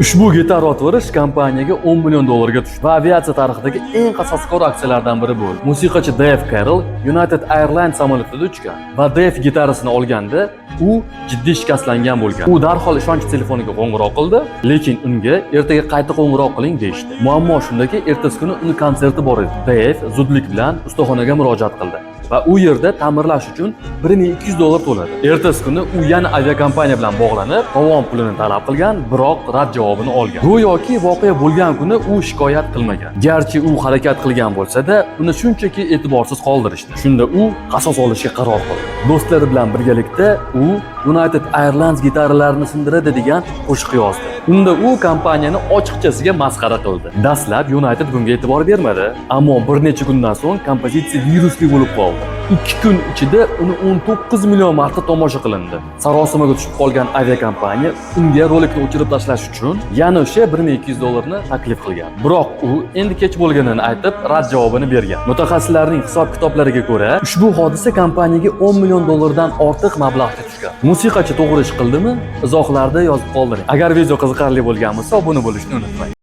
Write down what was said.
Ushbu gitara otvorish kompaniyaga 10 million dollarga tushdi va aviatsiya tarixidagi eng qasoskor aksiyalardan biri bo'ldi. Musiqachi Dave Carroll United Airlines samolyotida uchgan va Dave gitarasini olganda u jiddiy shikastlangan bo'lgan. U darhol ishonch telefoniga qo'ng'iroq qildi, lekin unga "Ertaga qayta qo'ng'iroq qiling" deyishdi. Muammo shundaki, ertasi kuni uni konserti bor edi. Dave zudlik bilan ustaxonaga murojaat qildi va u yerda ta'mirlash uchun 1200 dollar to'ladi. Ertasi kuni u yana aviakompaniya bilan bog'lanib, tovon pulini talab qilgan, biroq rad javobini olgan. Go'yoki voqea bo'lgan kuni u shikoyat qilmagan. Garchi u harakat qilgan bo'lsa-da, uni shunchaki e'tiborsiz qoldirishdi. Shunda u qasos olishga qaror qildi. Do'stlari bilan birgalikda u "United Airlines gitaralarini sindiradi" degan qo'shiq yozdi. Unda u kompaniyani ochiqchasiga masxara qildi. Dastlab United bunga e'tibor bermadi, ammo bir necha kundan so'ng kompozitsiya virusli bo'lib qoldi. 2 kun ichida uni 19 million marta tomosha qilindi. Sarosimaga tushib qolgan aviakompaniya unga rolikni o'chirib tashlash uchun yana o'sha 1200 dollarni taklif qilgan. Biroq u endi kech bo'lganini aytib, rad javobini bergan. Mutaxassislarning hisob-kitoblariga ko'ra, ushbu hodisa kompaniyaga 10 million dollardan ortiq mablag'ga tushgan. Musiqachi to'g'ri ish qildimi? Izohlarda yozib qoldiring. Agar video qiziqarli bo'lgan bo'lsa, obuna bo'lishni unutmang.